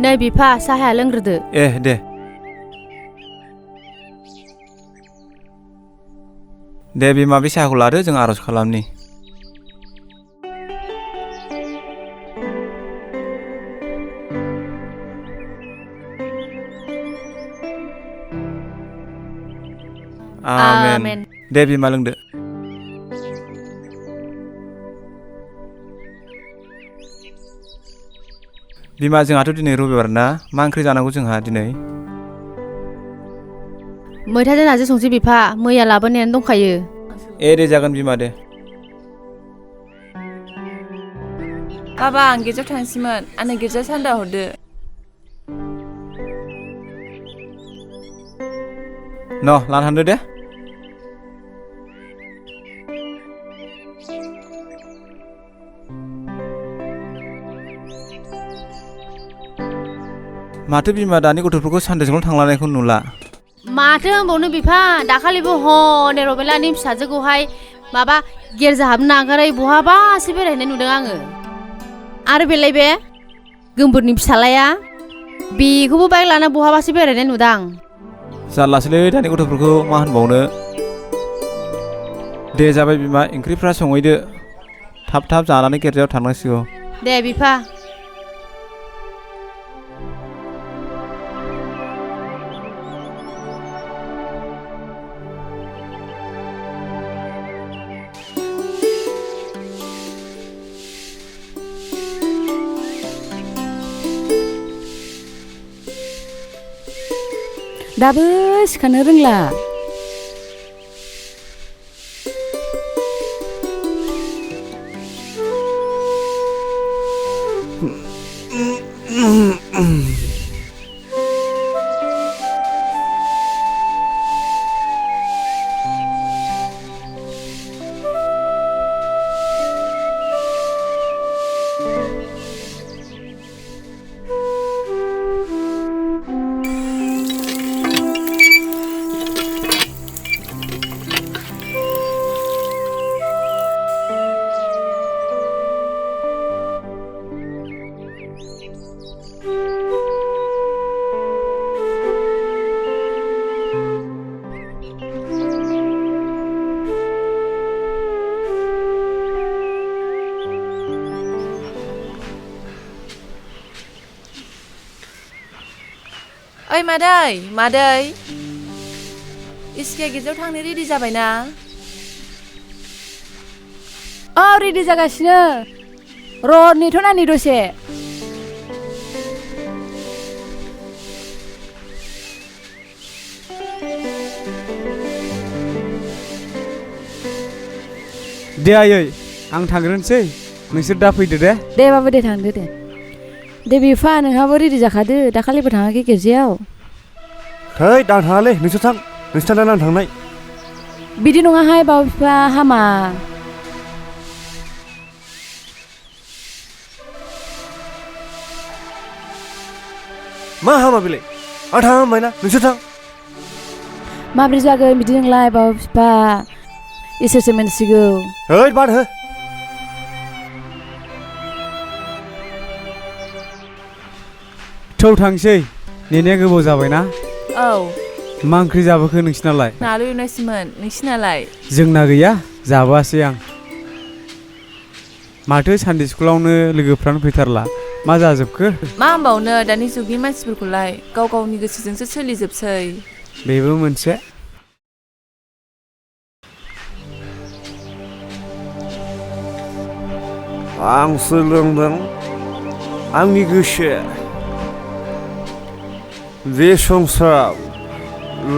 नै बिफा साहाया लोंग्रोदो। दे दे बिमा बे साहाखौ लादो जों आर'ज खालामनि। आमेन। दे बिमा लोंदो। बिमा जोंहाथ' दिनै रबिबार ना, मा ओंख्रि जानांगौ जोंहा दिनै? मैथाजों नाजों संसै बिफा, मैया लाबोनायानो दंखायो। दे जागोन बिमा दे। बाबा आं गिर्जायाव थांसैमोन, आंनो गिर्जा सान्दा हरदो। लाना थांदो दे। माथो बिमा दानि गथ'फोरखौ सानदे स्कुलाव थांलानायखौ नुला। माथो होनबावनो बिफा, दाखालिबो हनै रबेलानि फिसाजोखौहाय माबा गिर्जा हाबनो नागारै बहाबासो बेरायहैनाय नुदों आङो। आरो बेलाय बे गोमबोरनि फिसालाया, बेखौबो बाइक लाना बहाबासो बेरायहैनाय नुदां। जारलासोलै दानि गथ'फोरखौ मा होनबावनो। दे जाबाय बिमा, ओंख्रिफ्रा संहैदो, थाब थाब जानानै गिर्जायाव थांनांसिगौ। दे बिफा। दाबो सिखारनो रोंला। ओइ मादै इसके गिर्जायाव थांनो रेडि जाबायना? रेडि जागासिनो। नेथ' नानि दसे। दे आयै, आं थांग्रोनोसै, नोंसोर दा फैदो दे। दे बाबा दे थांदो दे। दे बिफा नोंहाबो रेडि जाखादो, दाखालिबो थाङाखै गिर्जायाव। आं थाङालै, नोंसोर थां, नोंसोर थांनानै आं थांनाय। बिदि नङाहाय बाबा बिफा, हामा। मा हामा बेलाय? आं थाङा होनबायना, नोंसोर थां। माब्रै जागोन बिदि नोंलाय बाबा बिफा, इसोरसो मिन्थिगौ। बाद हो। थौ थांसै, नेनाया गोबाव जाबायना। औ। मा ओंख्रि जाबोखो नोंसिनालाय? नालु एवनायसोमोन, नोंसिनालाय? जोंना गैया, जाबोआसै आं। माथो सानदे स्कुलावनो लोगोफ्रानो फैथारला, मा जाजोबखो? मा होनबावनो दानि जुगनि मानसिफोरखौलाय, गाव गावनि गोसोजोंसो सोलिजोबसै। बेबो मोनसे। आं सोलोंदों, आंनि गोसो। बे संसाराव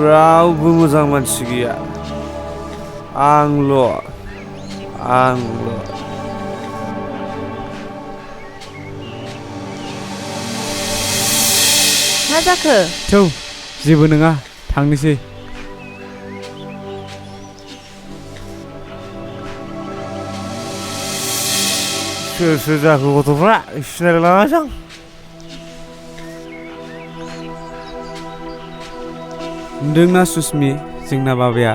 रावबो मोजां मानसि गैया, आंल'। मा जाखो? थौ, जेबो नङा, थांनोसै। सोर जाखो गथ'फ्रा, सिनायलाङासै आं। नुदोंना सुस्मि, जोंना बाबाया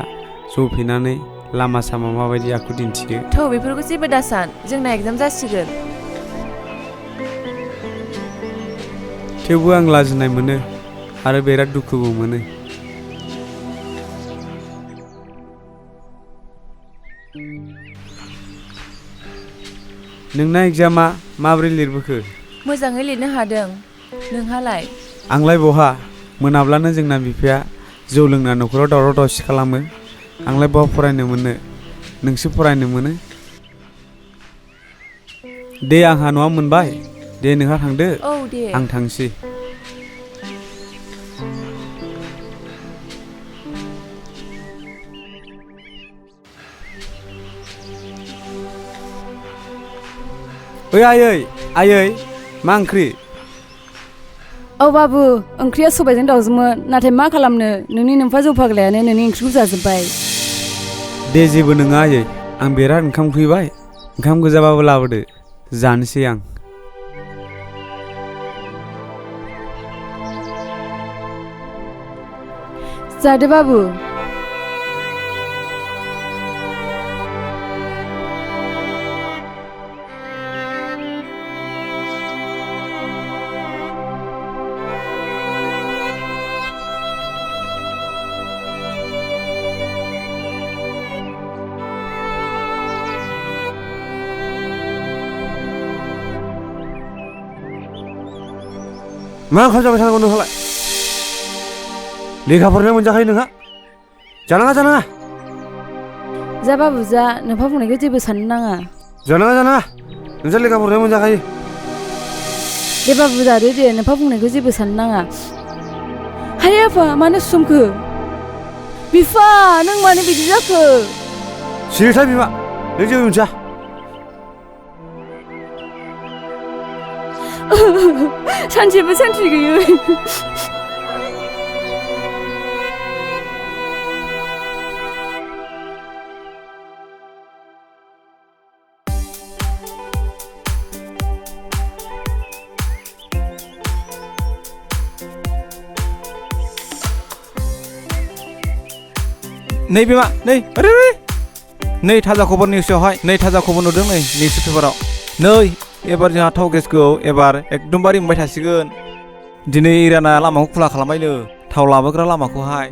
जफेनानै लामा सामा माबायदि आखु दिन्थियो। थौ बेफोरखौ जेबो दासान, जोंना एग्जाम जासिगोन। थेवबो आं लाजिनाय मोनो आरो बिराद दुखुबो मोनो। नोंना एग्जामा माबोरै लिरबोखो? मोजाङै लिरनो हादों। नोंहालाय? आंलाय बहा, मोनाब्लानो जोंना बिफाया जौ लोंना न'खराव दावराव दावसि खालामो। आंलाय बहा फरायनो मोनो, नोंसो फरायनो मोनो। दे आंहा न'आ मोनबाय, दे नोंहा थांदो, औ दे। आं थांसै। ओइ आयै मा ओंख्रि? औ बाबु, ओंख्रिया सबायजों दाउजोंमोन, नाथाय मा खालामनो, नोंनि नोमफा जौ फाग्लायानो नोंनि ओंख्रिखौ जाजोब्बाय। दे जेबो नङा आयै, आं बिराद ओंखाम उखैबाय, ओंखाम गोजाबाबो लाबोदो, जानोसै आं। जादो बाबु। मा ओंखाम जाबाय थानांगौ नोंहालाय? लेखा फरायनाय मोनजाखायो नोंहा, जानाङा। जा बाबु जा, नोमफा बुंनायखौ जेबो साननो नाङा। जानाङा, नोंस्रा लेखा फरायनाय मोनजाखायो। दे बाबु जादो दे, नोमफा बुंनायखौ जेबो साननो नाङा। हाय आफा, मानो सुमखो? बिफा, नों मानो बिदि जाखो? सिरि था बिमा, नों जेबो मिथिया। सानसेबो सान्थि गैयै। नै बिमा, नै थाजा खबर निउसआवहाय, थाजा खबर नुदों नै निउस पेपाराव। एबार जोंहा थाव गेसखौ एबार एकदमबारे मोनबाय थासिगोन। दिनै इराना लामाखौ खुला खालामबायनो, थाव लाबोग्रा लामाखौहाय।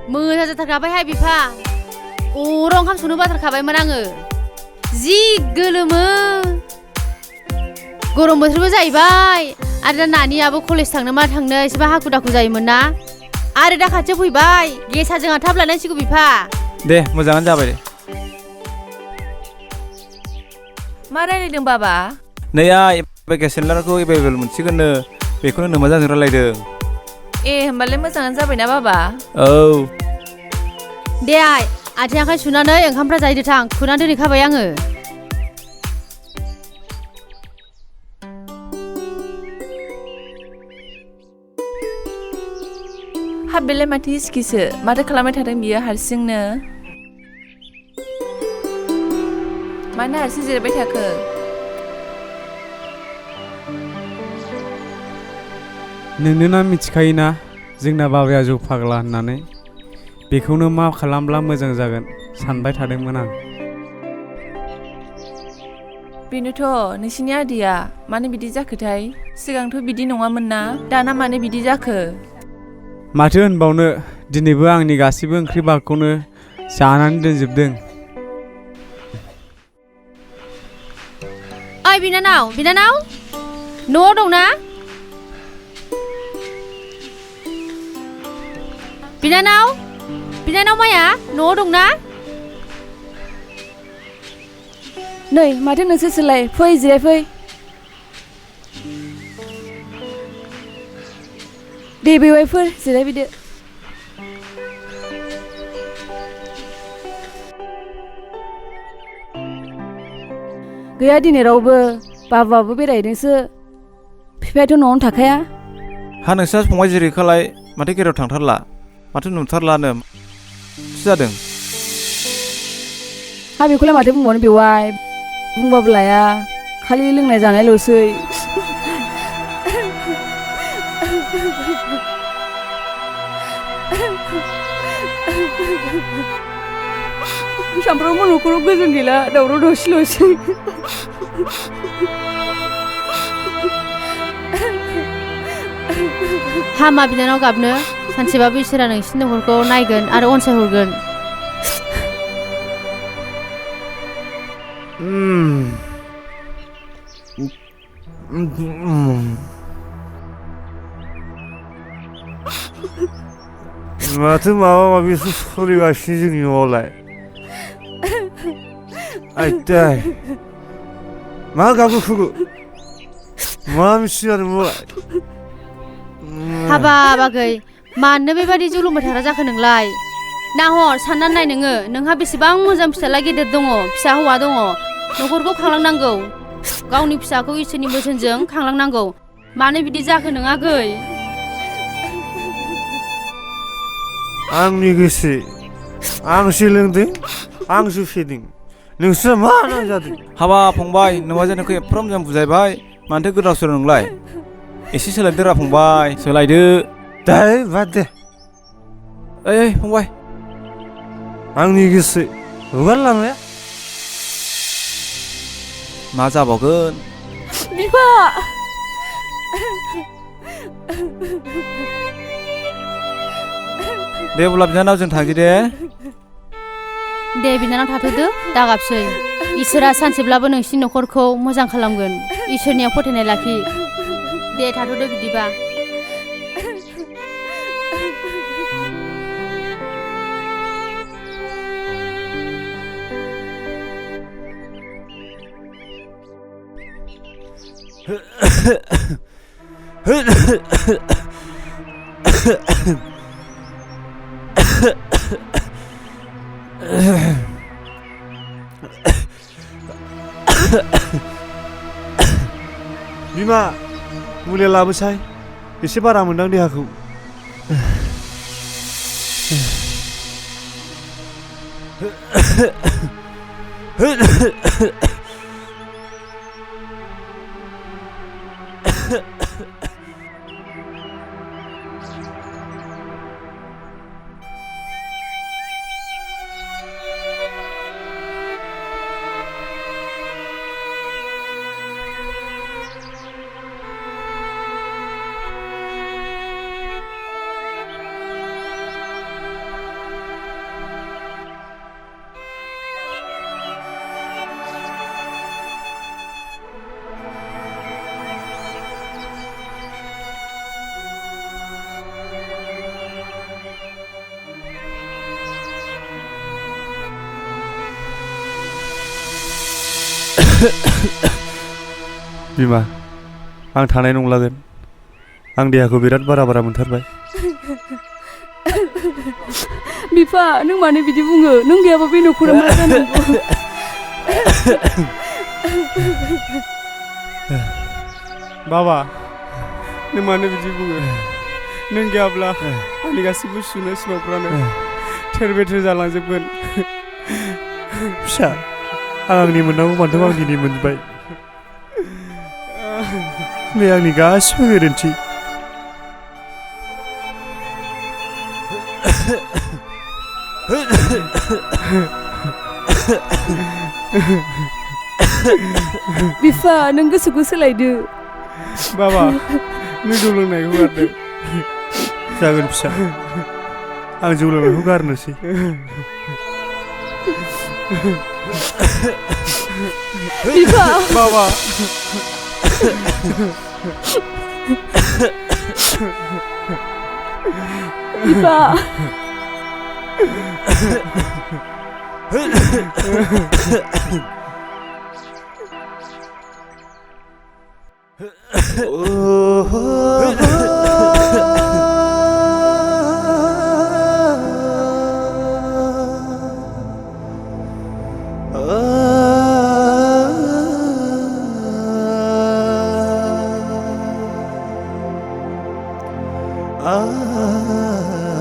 मोजां जाथारखाबायहाय बिफा, अराव ओंखाम संनो बाथारखाबायमोन आङो। जि गोलोमो, गरम बोथोरबो जाहैबाय, आरो दा नानियाबो कलेज थांनो मा थांनो एसेबा हाखु दाखु जायोमोन ना। आरो दा खाथियाव फैबाय, गेसा जोंहा थाब लायनांसिगौ बिफा। दे मोजाङानो जाबाय दे। मा रायलायदों बाबा? नै आइ, गेस सिलिन्डारखौ एभेलेबेल मोनसिगोननो, बेखौनो नोमाजों रायलायदों। ए, होमबालाय मोजाङानो जाबायना बाबा? औ। दे आइ, आथिं आखाइ सुनानै ओंखामफ्रा जाहैदो थां, खुनानै दोनहैखाबाय आङो। हाब, बेलाय माथो इस्किसो, माथो खालामबाय थादों बियो हारसिंनो? मानो हारसिं जिरायबाय थाखो? नोंना मिथिखायोना जोंना बाबाया जौ फाग्ला होननानै, बेखौनो मा खालामब्ला मोजां जागोन सानबाय थादोंमोन आं। बेनोथ', नोंसिनि आदैया मानो बिदि जाखोथाय? सिगांथ' बिदि नङामोन ना, दाना मानो बिदि जाखो? माथो होनबावनो, दिनैबो आंनि गासैबो ओंख्रि बागखौनो जानानै दोनजोबदों। ओइ बिनानाव, न'आव दंना? बिनानाव माया न'आव दंना? नै माथो नोंसोरसोलाय, फै जिरायफै। दे बेवाइफोर जिरायफैदो। गैया दिनै रावबो, बाबाबो बेरायहैदोंसो, बिफायाथ' न'आवनो थाखाया। हा, नोंस्रा फंबाय जेरिखालाय माथो गेराव थांथारला, माथो नुथारलानो, माथो जादों? हा, बेखौलाय माथो बुंबावनो बेवाइ, बुंबाबो लाया, खालि लोंनाय जानायल'सै। सामफ्रामबो न'खराव गोजोन गैला, दावराव दावसिल'सै। हामा बिनानाव गाबनो सानसेबाबो इसोरा नोंसिनि नखरखौ नायगोन आरो अनसायहरगोन माथो माबा माबि सोलिगासिनो जोंनि न'आवलाय आइदै मा गाबु खुगु मा मिथियो आरो मोलाय हाबा बागै मानो बेबादि जौ लोंबाय थाग्रा जाखो नोंलाय नाहर साननानै नाय नोङो नोंहा बेसेबां मोजां फिसाला गेदेर दङ फिसा हौवा दङ नखरखौ खांलांनांगौ गावनि फिसाखौ इसोरनि बोसोनजों खांलांनांगौ मानो बिदि जाखो नों आगै आंनि गोसो आंसो लोंदों आंसो फेदों नोंसोर मा नांजादों हाबा फंबाय नोंहा नोंखौ एफ्राम मोजां बुजायबाय मानोथो गोदाव सोराव नोंलाय एसे सोलायदोरा फंबाय सोलायदो दे बाद दे ओइ फंबाय आंनि गोसो हगारलांनाया मा जाबावगोन बिफा दे अब्ला बिनानाव जों थांसै दे बिनानाव थाथ'दो दागाबसै इसोरा सानसेब्लाबो नोंसिनि नखरखौ मोजां खालामगोन इसोरनियाव फोथायनाय लाखि दे थाथ'दो बिदिबा बिमा मुलि लाबोसाय एसे बारा मोनदां देहाखौ बिमा आं थानाय नंलागोन आं देहाखौ बिराद बारा मोनथारबाय बिफा नों मानो बिदि बुङो नों गैयाबा बे नखरा मा जानांगौ बाबा नों मानो बिदि बुङो नों गैयाब्ला आंनि गासिबो सुनो सिमांफ्रानो थेर बेथेर जालांजोबगोन फिसा आंनि मोननांगौ मानथो आं दिनै मोनबाय बे आंनि गासिबो गोरोन्थि बिफा नों गोसोखौ सोलायदो बाबा नों जौ लोंनायखौ गारदो जागोन फिसा आं जौ लोंनायखौ गारनोसै बिफा बाबा बिफा Ah